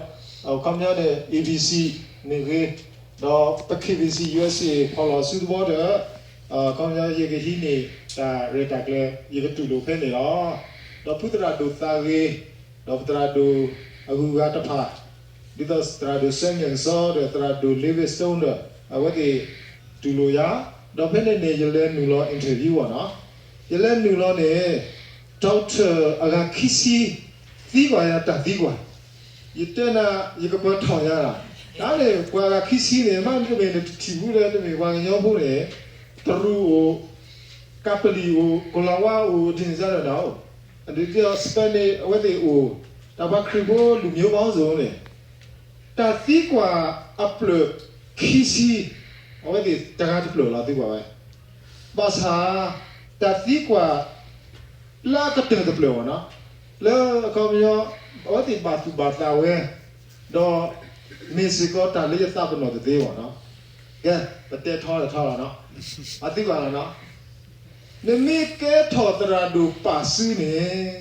အခီပညီန့ၣ် A B C မ့ၢ်ဂ့ၤ, ဒီးပ K B C U S A ဖီၣ်လီၤစုသဘီဒီး အခီပညီယကဟံးန့ၢ်တၢ်ရဲၣ်တၢ်ကျဲၤ ယကတူၢ်လိာ်ဖဲန့ၣ်လီၤ. ဒီးဖုသရၣ်ဒိၣ်သးဂ့ၤ ဒီးပသရၣ်ဒိၣ်အဂုၤအဂၤတဖၣ် ဒ်သိးသရၣ်ဒိၣ်စဲမၠဲၣ်ကစီဒီး သရၣ်ဒိၣ် Livingstone ဒီး အဝဲသ့ၣ်တူၢ်လိာ်ယၤ, ဒီးဖဲန့ၣ်န့ၣ် ယလဲၤနုာ်လီၤ interview ဘၣ်နီၤ, ယလဲၤနုာ်လီၤန့ၣ် doctor အဂၤခံဆံ သံကွၢ်ယၤတၢ်သံကွၢ်, ယတဲနၤ ယကပၢၤထီၣ်ယၤ, တၢ်န့ၣ် ပှၤဂၤခံဆံန့ၣ် မ့တမ့ၢ်နတထံၣ်ဘူးလၢတမ့ၢ်ပှၤကညီဖိန့ၣ်, တရူးအိၣ်, ကပလံၣ်အိၣ်, ကလၤဝါအိၣ်, ဒ်န့ၣ်ဒၣ်န့ၣ်အိၣ်, ဒ်သိး Spanish အဝဲသ့ၣ်အိၣ်, တၢ်ပှၤခရံာ်ဖိလူၤမၠိဘၣ်အိၣ်စိၤန့ၣ် တၢ်သံကွၢ်အဖျၢၣ်ခံဆံ, အဝဲသ့ၣ်တဂၤတဖျၢၣ်လီၤသံကွၢ်ဝဲ, ဘၣ်ဆၣ် တၢ်သံကွၢ် လၢအကတၢၢ်တဖျၢၣ်ဘၣ်နီၤ, လၢအခီပညီ အဝဲသ့ၣ်ဘၣ်သူၣ်ဘၣ်သးဝဲ, ဒီးမ့ၢ်စ့ၢ်ကီးတၢ်လၢယသးပနီၣ်တသ့ဘၣ်နီၤ, ကဲ ပတဲထီထီလီၤနီၤ, အသံကွၢ်လီၤနီၤ, နမ့ၢ်ကဲထီၣ်သရၣ်ဒိၣ်ပာ်စုန့ၣ်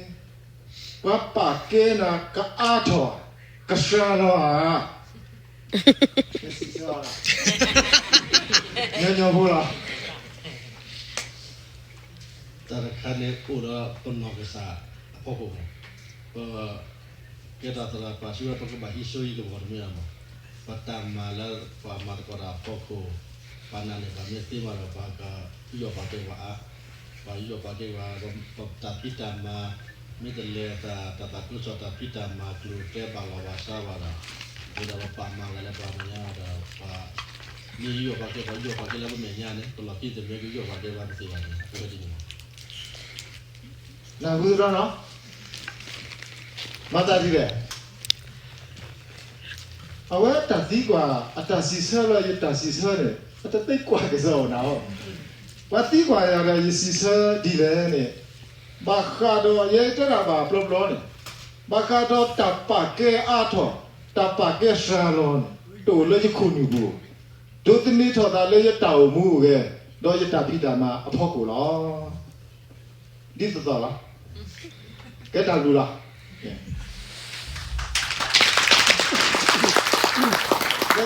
ပှၤပာ်ကဲနၤကအါထီၣ် ကစှၤလီၤဧါ, ညီညီဖိလီၤ. တၢ်တခါန့ၣ်အိၣ်ဒီးပနီၢ်ကစၢ်အဖီခိၣ်မး, ပကဲထီၣ်သရၣ်ပာ်စုဝဲ ပကဘၣ်ဟံးစိဟံးကမီၤတမ့ၢ်ဘၣ်မး, ပတၢ်မၤလၢပှၤမၤသကိးတၢ်အဖီခိၣ်, ပှၤနာ်န့ၢ်ပှၤမ့ၢ်သ့မးဒီး ပှၤကအုၣ်ယီၣ်ပာ်ကဲပှၤအါ, ပှၤအုၣ်ယီၣ်ပာ်ကဲပှၤ, ပတၢ်ဖံးတၢ်မၤ မ့ၢ်တလဲၤအသး တၢ်သးခုကစီၣ်တၢ်ဖံးတၢ်မၤကျိၤကျဲဘၣ်လီၤဘၣ်စးဘၣ်ဒီး, မ့ၢ်ဒီးပပာ်မၤဂၤလၢပှၤမဲာ်ညါဒီး ပှၤမ့ၢ်အုၣ်ယီၣ်ပာ်ကဲ ပှၤအုၣ်ယီၣ်ပာ်ကဲလၢပမဲာ်ညါန့ၣ် ပလီၢ်ခံတမ့ၢ်ကအုၣ်ယီၣ်ပာ်ကဲပှၤတသ့ဘၣ်န့ၣ် အဝဲဒ်န့ၣ်လီၤ. နၢ်ဟူသ့ၣ်နီၤ, မၤသးဒ်လဲၣ်, အဝဲတၢ်သံကွၢ် အတၢ်စံးဆၢလၢယတၢ်စံးဆၢန့ၣ် အတသ့ကွၢ်ကစီၣ်နၤဧၢ, ပှၤသံကွၢ်ယၤဒီးယစံးဆၢဒ်လဲၣ်န့ၣ်, ဘၣ်ဃးဒီးယဲတဲဒၣ်ဘၣ်ပျီပျီန့ၣ်, ဘၣ်ဃးဒီးတၢ်ပာ်ကဲအါထီၣ် တၢ်ပာ်ကဲစှၤလီၤန့ၣ် တအိၣ်လၢယခိၣ်နူာ်ပူၤ, ဒိးသန့ၤထီၣ်သးလၢယတၢ်အိၣ်မူအိၣ်ဂဲၤ ဒီးယတၢ်ဖံးတၢ်မၤအဖီခိၣ်လီၤ. ဒ်သိးသိးလီၤ. ကဲတၢ်ဘျုးလီၤ.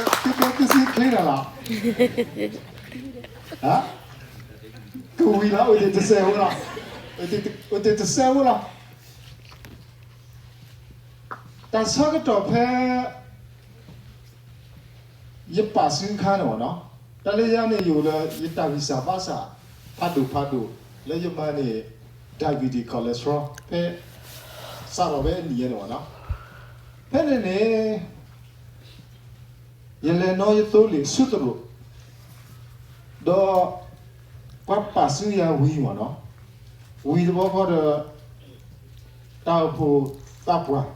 သုတဲသုစ့ချ့နၤလီၤ. ကဝံၤလီၤ အိၣ်တ့ၢ်တစဲးဖိလီၤ. အိၣ်တ့ၢ်တစဲးဖိလီၤ. တၢ်ဆၢကတီၢ်ဖဲ ယပာ်စုအခါန့ၣ်ဘၣ်နီၤ, တၢ်လၢယၤန့ၣ် ယအိၣ်လၢယတၢ်ဂံၢ်စၢ်ဘါစၢ် ဖးဒိၣ်ဖးဒိၣ် လၢယမၤန့ၢ် diabetes cholesterol ဖဲ စးထီၣ်ဖဲအနံၣ်ယဲန့ၣ်ဘၣ်နီၤ, ဖဲန့ၣ်န့ၣ် ယလဲၤနီၣ်ယသိလ့ၣ်ဆူသရိာ်, ဒီး ပှၤပာ်စုယၤဝံၤမ့ၢ်နီၤ, ဝံၤတဘျီဃီဒီး တၢ်အိၣ်ဖှိၣ်သးပှၢ်,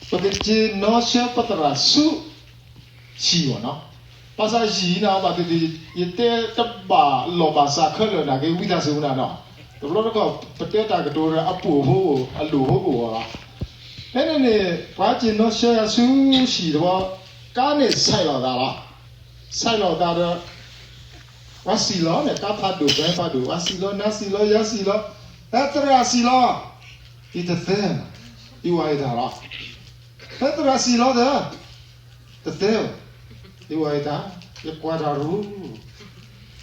ပကစ့နီဆှၢပသရၣ်ဆူဟံၣ်အီၤနီၤ. ဘၣ်ဆၣ်ယံာ်နၤဘၣ်သ့ၣ်သ့ၣ် ယတဲတဘၣ်လီၢ်ဘၣ်စးခဲလၢာ်နာ်က့ ဝံသးစူၤနၤနီၤ. တဘျီတခီၣ် ပတဲတၢ်ကတိၤဒီးအပိၣ်ဖိ အလိၣ်ဖိကအိၣ်လီၤ. ဖဲန့ၣ်န့ၣ် ပှၤစ့နီဆှၢဆူဟံၣ်တဘျီ, ကါန့ၣ်ဆဲးလီၤသးလီၤ. ဆဲးလီၤသးဒီး ပှၤစံၣ်လီၤန့ၣ် ကါဖးဒိၣ် ကါဖးဒိၣ် ပှၤစံၣ်လီၤ နၤစံၣ်လီၤ ယၤစံၣ်လီၤ, ဖဲသရၣ်စံၣ်လီၤ, ယတသဲ, ယဝၤယတၢ်လီၤ. ဖဲသရၣ်စံၣ်လီၤဒီး တသဲ, ယဝၤယတၢ်, ယကွၢ်တၢ်ရူၢ်.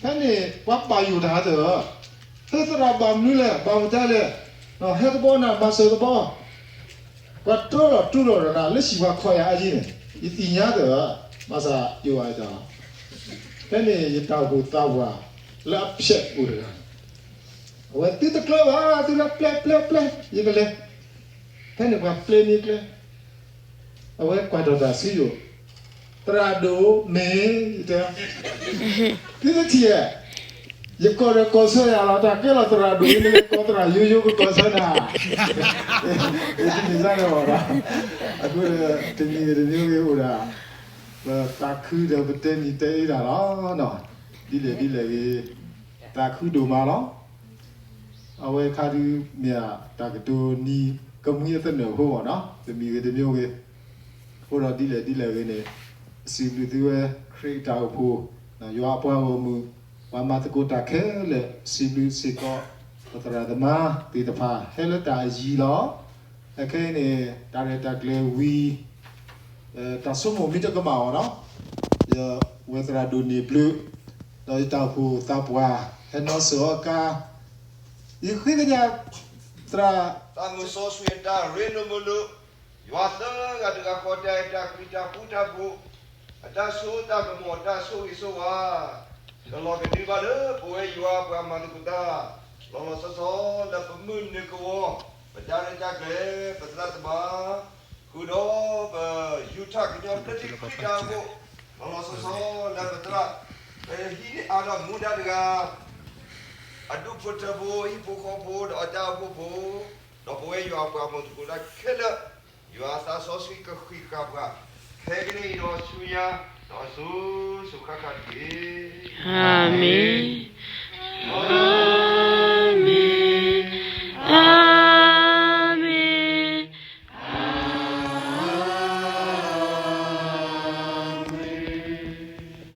ဖဲန့ၣ် ပှၤဘၣ်ယိၣ်တၢ်ဒီး ဖဲသရၣ်ဘၣ်မနုၤလဲၣ် ဘၣ်မတၤလဲၣ်, ဟဲသဘီနၤ မၤစၢၤသဘီ ပှၤတြီလီၤတူၢ်လီၤဒီးနၤလၢဟံၣ်ပှၤခီယၤအယံၤန့ၣ် ယသ့ၣ်ညါဒီး ဘၣ်ဆၣ်ယဝၤယတၢ်လီၤ. ဖဲန့ၣ်ယတၢ်အိၣ်ဖှိၣ်သးပှၢ်လၢအဖျဲးအိၣ်တဂၤန့ၣ် အဝဲသုတကျၢၤဘၣ် သုလၢပျဲပျဲပျဲ ယကလဲၤ. ဖဲန့ၣ်ပှၤပျဲန့ၢ်ကျဲ အဝဲကွၢ်ထီၣ်တၢ်ဆူယအိၣ်, သရၣ်ဒိၣ်မ့ၢ်, ယတဲ, သုတထံၣ်ဧါ, ယကိးဒီးကိးဆၢယၤလီၤ တၢ်ကဲလီၤသရၣ်ဒိၣ် ယမ့ၢ်ကိးသရၣ်ယိယိကကိးဆၢနၤ, တမ့ၢ်စၢ်န့ၣ်ဘၣ်. အဃိဒီး တမံၤဂ့ၤတမံၤဂ့ၤအိၣ်ဒၣ် ပသးခုဒီးပတဲနံၤတဲအ့တၢ်လီၤ. ဒ်လဲၣ်ဒ်လဲၣ်ဂ့ၤ သးခုဒိၣ်မးလီၤ. အဝဲခါဒုးမ့ၢ်တၢ်ကတိၤနံၤကမှံအသနၢၣ်ဖိအီၤနီၤ တမံၤဂ့ၤတမံၤဂ့ၤ, အဃိဒီးဒ်လဲၣ်ဒ်လဲၣ်ဂ့ၤန့ၣ် စံးဘျုးသုဝဲခရံာ်အတၢ်အိၣ်ဖှိၣ်, ယွၤအပှၤဂီၢ်မုၢ်, ပှၤမၤသကိးတၢ်ခဲလၢာ် စံးဘျုးစ့ၢ်ကီး ပသရၣ်သမါသ့ၣ်တဖၣ် ဟဲလၢတၢ်အယံၤလီၤ. အခဲအံၤန့ၣ် တၢ်ရဲၣ်တၢ်ကျဲၤဝံၤ တၢ်ဆိကမိၣ်မ့ၢ်တကမၣ်အီၤနီၤ, ယဝဲသရၣ်ဒိၣ်န့ၢ်ဘျုး, ဒီးယတၢ်အိၣ်ဖှိၣ်သးပှၢ် ဟဲနီၣ်စၢၤအီၤကါ, ယဃ့ကညး သရၣ် သးမုၢ်စီဆှံအတၢ်ရ့လိာ်မုာ်လိာ်, ယွၤသၢဂၤတဂၤဃီတၢ်အဲၣ်တၢ်ကွံတၢ်ဃူတၢ်ဖိး, အတၢ်ဆိတၢ်ကမီၤတၢ်ဆိၣ်ဂ့ၤဆိၣ်ဝါ ကလီၤကဒုဘၣ်လၢပဝဲယွၤပှၤမၤသကိးတၢ် လီၤလီၤဆီဆီလၢပမုၢ်နုာ်ကဝီၤ, ပတၢ်ရဲၣ်တၢ်ကျဲၤ ပသရၣ်သမါ ဃုာ်ဒီးပ ယူၤထၣ်ကညီဘျၢထံခရံာ်တၢ်အိၣ်ဖှိၣ် လီၤလီၤဆီဆီလၢပသရၣ် ပဟံးန့ၢ်အါထီၣ်မူဒါတဂၤ အဒူၣ်ဖိထၢဖိ ဟံၣ်ဖိဃီဖိ ဒီးအတၢ်အိၣ်ဖှိၣ်ဖိ, ဒီးပဝဲယွၤအပှၤမၤသကိးတၢ်ခဲလၢာ်, ယွၤအသးစီဆှံကဃံးဃာ်ပှၤ ခဲကနံၣ်အံၤဒီးဆူညါ ဒီးအစိၤစိၤဃၣ်ဃၣ်တက့ၢ်. အၤမ့ၣ်.